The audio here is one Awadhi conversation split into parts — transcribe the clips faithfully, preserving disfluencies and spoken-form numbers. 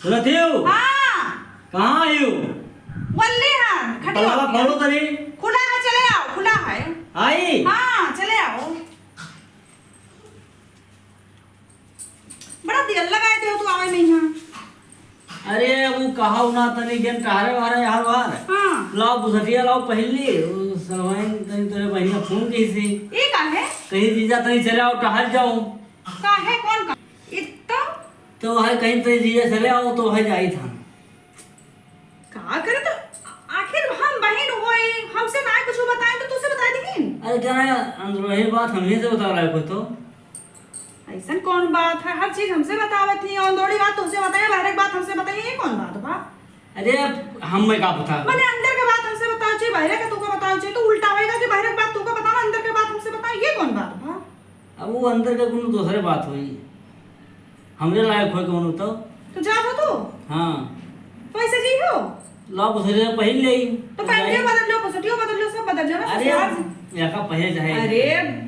सुनत हियो? हाँ। कहाँ हियो? वल्ली है, खटिया पलावा पे। खोलो तनी। खुला है, चले आओ, खुला है। आई? हाँ, चले आओ। बड़ा देर लगाए देउ तू आवे में यहाँ। अरे, अब उ कहा ना तनी जन टहरे वहरे यार बाहर। हाँ। लाओ बुसटिया लाओ पहिली, उ सलवाइन तनी तोरे बहिनिया फोन कइसे। ई का है? कहीं जीजा तनी चले आओ, टहर जाओ। का है, कौन का? ई तो तो है कहीं तनी जीजा चले आओ, तो है जाई था। का करे तो, आखिर हम बहिन होई, हमसे ना कुछ बताए तो तुसे बता दीन। अरे क्या ना, अंदरूनी बात हमही से बता रहा है कोई तो। ऐसन कौन बात है, हर चीज हमसे बतावत ही, अंदरूनी बात तुसे बताए, बाहर की बात हमसे बताए, ये कौन बात बा? अरे अब हम में का पता? माने अंदर के बात हमसे बताओ चाहिए, बाहर के तू का बताओ चाहिए, तो उल्टा होएगा कि बाहर की बात तू का बताओ, अंदर के बात हमसे बताओ, ये कौन बात बा? अब वो अंदर के कोनो दूसरे बात होई। हमरे लायक होए कौन तो। तो जात हो तू? हाँ। पैसे जी हो? लाओ, बुसटिया पहिन ले। तो पैंटियो बदल लो, बुसटियो बदल लो, सब बदल जाओ ना अरे, ससुराल से। यहाँ का पहले चाहे। अरे।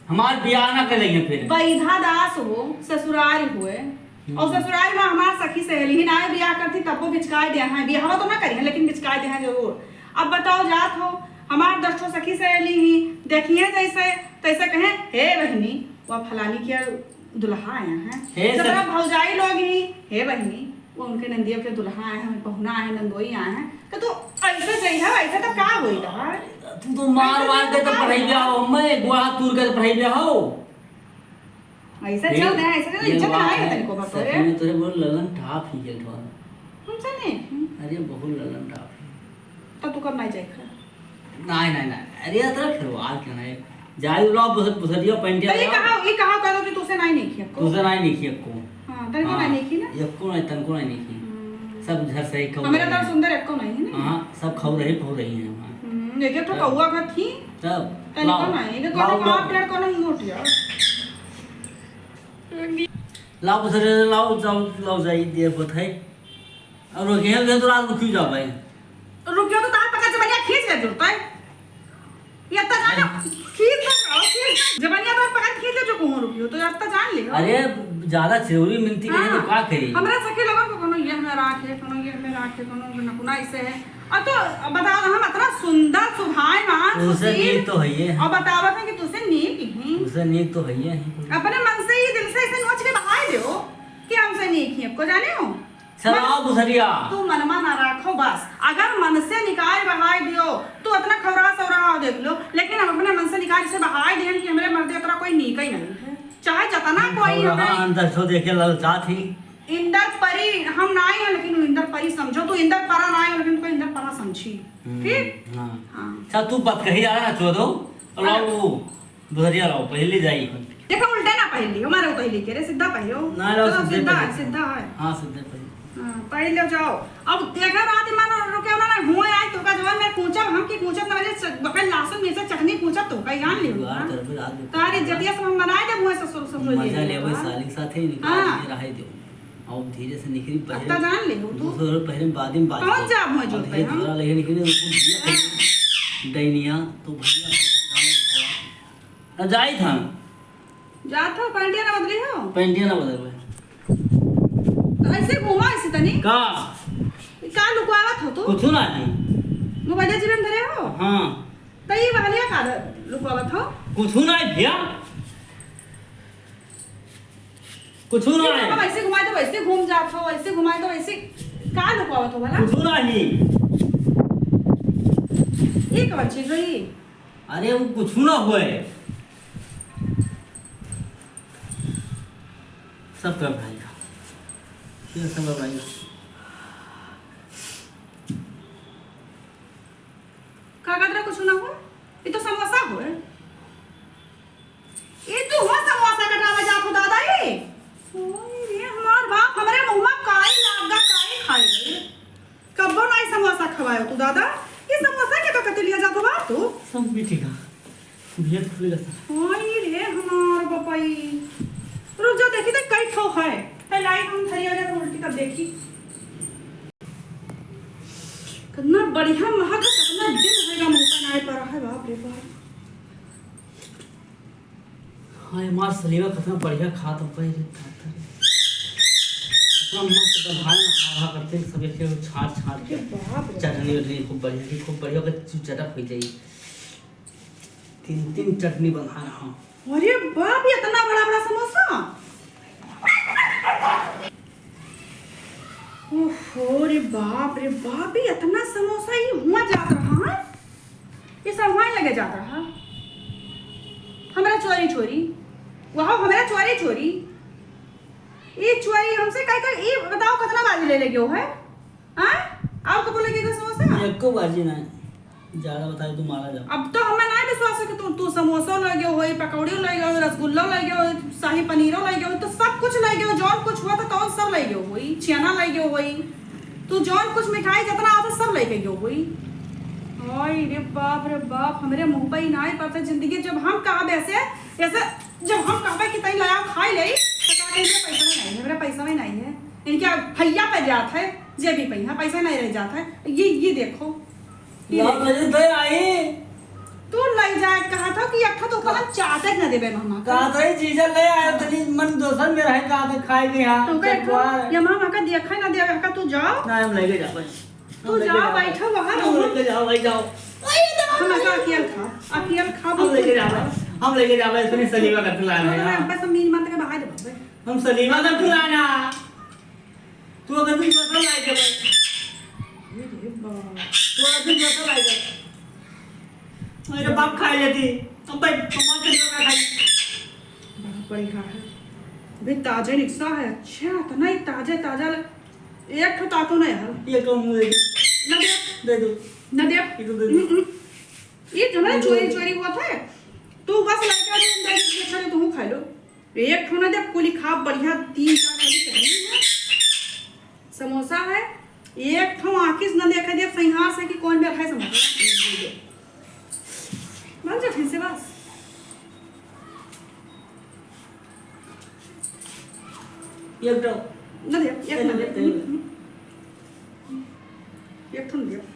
हमार बियाह ना कर लेंगे फिर। बैधा दास हो, ससुराल हुए। हम्म। और ससुराल में हमार सखी सहेली ही ना है, बियाह करती तब वो बिचकाए दे हैं। बियाह तो ना करी है, लेकिन बिचकाए दे हैं जरूर। अब बताओ, जात हो, हमार दस ठो सखी सहेली ही, देखिए जैसे, तैसे कहें, "हे बहिनी, वो फलानी के दुल्हा आया है।" हे जब सब भौजाई लोग ही, "हे बहिनी, वो उनके नंदियों के दुल्हा आए हैं, पहुना आए हैं, नंदोई आए हैं।" तो तू ऐसे जइहा, ऐसे तो का होई रहा? तू तो मार ऐसे मार के तो तो का पढ़ाई होई रहा? हो, मैं गोड़ा तूर के पढ़ाई हो। ऐसे ये, चल दे, ऐसे चल, ये इज्जत ना वाह आए है, तनिको बा सच तोरे। में तोरे बहुत ललन टाप ही गेल बा। हमसे नहीं। अरे बहुत ललन टाप ही। तो तू कब नहीं जाए खा? नहीं, नहीं, नहीं। अरे, इतना खिलवाड़ क्यों नहीं? जाई लो, बुसट-, बुसटिया पहन के तो ये आओ। कहा, ये कहा करो कि तुसे नहीं, नहीं किया को। तुसे नहीं, नहीं किया को। हाँ, तनिको हाँ, नहीं, नहीं की ना। एको नहीं, तनको नहीं, नहीं की। हम्म। सब घर से ही खाऊ हमारे रहे तो हैं। सुंदर एको नहीं है ना। हाँ, सब खाऊ रही, खाऊ रही हैं वहाँ। हम्म, एक, एक ठो हाँ। कौआ का थी। तब तनिको लाओ, नहीं, इधर लाओ, कौन लाओ। आप डेढ़ को नहीं मोट यार। लाओ, बुसटिया लाओ, जाओ, लाओ, जाई, देर होत है। और वो कहे, "मैं तो रात को क्यों जा पाए?" रुकियो तो तार पकड़ जबनिया खींच ले जुड़ता है। ये अत्ता जान, खींच ले जाओ, खींच ले। जबनिया तार पकड़ खींच ले जो कहूँ रुकियो, तो अत्ता जान ले। अरे, ज्यादा जरूरी मिलती नहीं तो हाँ। का करी? हमरा सखी लोगन को कोनो ये में राखे, कोनो ये में राखे, कोनो नकुना ऐसे है। और तो बताओ ना, हम इतना सुंदर, सुभायमान, उसे सुशील, नीक तो है ये। और बतावत है कि तुसे नीक ही। उसे नीक तो है ये। अपने मन से ही दिल से ऐसे नोच के बहाए दो कि हमसे नीक ही, को जाने हो? चल, मत-, आओ बुसटिया। तू मनमा ना राखो बस। अगर मन से निकाल बहाय दियो, तू अतना खौरा सौरा हो देख लो, लेकिन हम अपने मन से निकाल इसे बहाय दिहन कि हमरे मर्दे अतरा कोई नीक ही नहीं है। चाहे जतना कोई खौरा हमें अंदर से देखे ललचात ही। इंदर परी हम ना आई हैं, लेकिन वो इंदर परी समझो, तू इंदर परा ना आई हो, लेकिन तू इंदर परा समझी। हम्म, ठीक? हाँ। हाँ। चल, तू बात कही जा रहा है, चोदो। और हाँ। वो बुसटिया लाओ, पहिली जाई। देखो, उल्टे ना पहिली, हमारे को पहिली के रे, सीधा पहिलो। ना, लाओ, चलो, सीधे सीधा पहिली। है, सीधा है। हाँ, सीधे पहिली। हाँ, पहिलो जाओ। अब देखो, रात में रुके ना, ना, हुए आई तो का जवान में पूछब, हम की पूछब ना, बजे च-, बकल लहसुन में से चटनी पूछब तो का जान लियो, दुआर हाँ? कर पे रात में तारी पूछब। इज्जतिया सब हम बनाए दे, हुए ससुर, ससुर मजा ये लेवे, बात। साली के साथे निकाल हाँ। के रहे दो। अब धीरे से निकली, पहले अत्ता जान ले हो तू। दूसरे पहले बाद में बात पहुंच करो। जा, मुझे अब जो धीरे पे हम। थोड़ा लेके निकली, वो दिया हाँ। डैनिया, तो भैया, गाँव में थोड़ा। ना जाई था। जात हो, पैंटिया ना बदली हो? पैंटिया ना बदलबे। तो ऐसे घूमा ऐसे तनी? का? का लुकवावत हो तू? कुछ ना है। मोबाइल जेब में धरे हो? हाँ। तो ये बहलिया का लुकवावत हो? कुछ ना है भैया। कुछू ना ये है। हम ऐसे घुमाए तो वैसे घूम जात हो, ऐसे घुमाए तो वैसे का लुकावत हो भला? कुछू ना ही। ये कौन चीज रही? अरे वो कुछू ना होए। सब कर भाई का। ये सब कर भाई का। का कहत रहा कुछू ना हो? ये तो समोसा होए। ई तू हो समोसा कटावा जात हो दादा ई? ओए रे हमार बाप, हमरे मुँह में काई लाग गा, काई खाई गई। कब्बो नाई समोसा खवायो तू दादा। ई समोसा के तो कते लिया जात हो बाप तू? सब मिठी का। भैया खुलेगा सर। ओए रे हमार बपई। रुक जा देखी तो कई ठो है। पहले आई हम धरी हो जाए उल्टी तब देखी। कितना बढ़िया महक है, कितना दिन होएगा मुँह पे नाई पड़ा है, बाप रे बाप। हाँ, हमार सलीवा कितना बढ़िया खात बा रे, खात है। इतना मस्त बनाए ना, हा हा करते सब एक एक छाट छाट के। अरे बाप रे। चटनी वटनी खूब बढ़िया की, खूब बढ़िया ओकर चटक हो जाई। तीन तीन चटनी बना रहा हूँ। अरे बाप, ये इतना बड़ा बड़ा समोसा। ओहो रे बाप रे बाप, ये इतना समोसा, ये हुआ जात रहा है, ये सब हुआ लगे जात रहा। हमरा चोरी चोरी, वहाँ हमरा चोरी चोरी, ये चोरी हमसे कह कर, ये बताओ कितना बाजी ले लेके हो है? हाँ? और कब लेके गए समोसा? एको बाजी ना, ज्यादा बताए तो मारा जाओ। अब तो हमें ना विश्वास है कि तू, तू समोसा ले गयो होई, पकौड़ी ले गयो होई, रसगुल्ला ले गयो होई, शाही पनीरो ले गयो होई, तो सब कुछ ले गयो, जौन कुछ हुआ था तौन सब ले गयो होई, छेना ले गयो होई, तू जौन कुछ मिठाई जितना आता सब लेके गयो होई। ओए रे बाप रे बाप, हमरे मुंह पे ही ना पड़ता जिंदगी। जब हम कहा वैसे, ऐसे जब हम कहबे कि तई लाया खाई ले, तो कहा कि मेरा पैसा में नहीं है, मेरा पैसा में नहीं है। इनके भैया पे जात है, जे भी पैसा, पैसा नहीं रह जात है। ये, ये देखो, ये लाओ, देखो। ले दे आई। तू ले जाए कहा था कि एक ठो तो ओकर हम चाटे के ना देबे मामा का। कहा था, "जीजा ले आया, तनी मन दोसर में रहे," कहा था, "खाए के यहाँ तो ओकर एक ठो चटवार।" ये मामा का देखा ना दे, का तू जाओ। ना, हम लेके जाबे। तू हम लेके जाओ, जाबे। बैठो बाहर, हम हम लेके जाओ, भाई, जाओ। हम ऐसा अकेल खा, अकेल खा, हम लेके जाबे, हम लेके जाबे, इसमें सलीवा का खिलाना है, हाँ। बस हम मीन मार के बाहर जाबे। हम सलीवा का खिलाना। तू अगर भी मसाला लाए के भाई। अरे बाप। तू अगर भी मसाला लाए के। मेरे बाप खाए लेती। अब भाई, कमाल के लोग खाई। बड़ा बढ़िया है। अभी ताजे निकसा है। अच्छा, इतना ही ताजे, ताजा ल-, एक ठो तातो नहीं है। ये कम हुए। ना दे। दे दो। ना दे। ये तो दे दो। हम्म, हम्म। ये जो ना चोरी, चोरी हुआ था। तू बस लड़का जो अंदर की अच्छा, तू खा लो। एक ठो ना दे, कुली खा बढ़िया, तीन चार वाली चटनी है, समोसा है, एक ठो आँखी से न देखे दे, सैहार से कि कौन बेर खाए समोसा। बन जा फिर से बस। एक ठो। न दे, एक न दे। एक ठो न दे।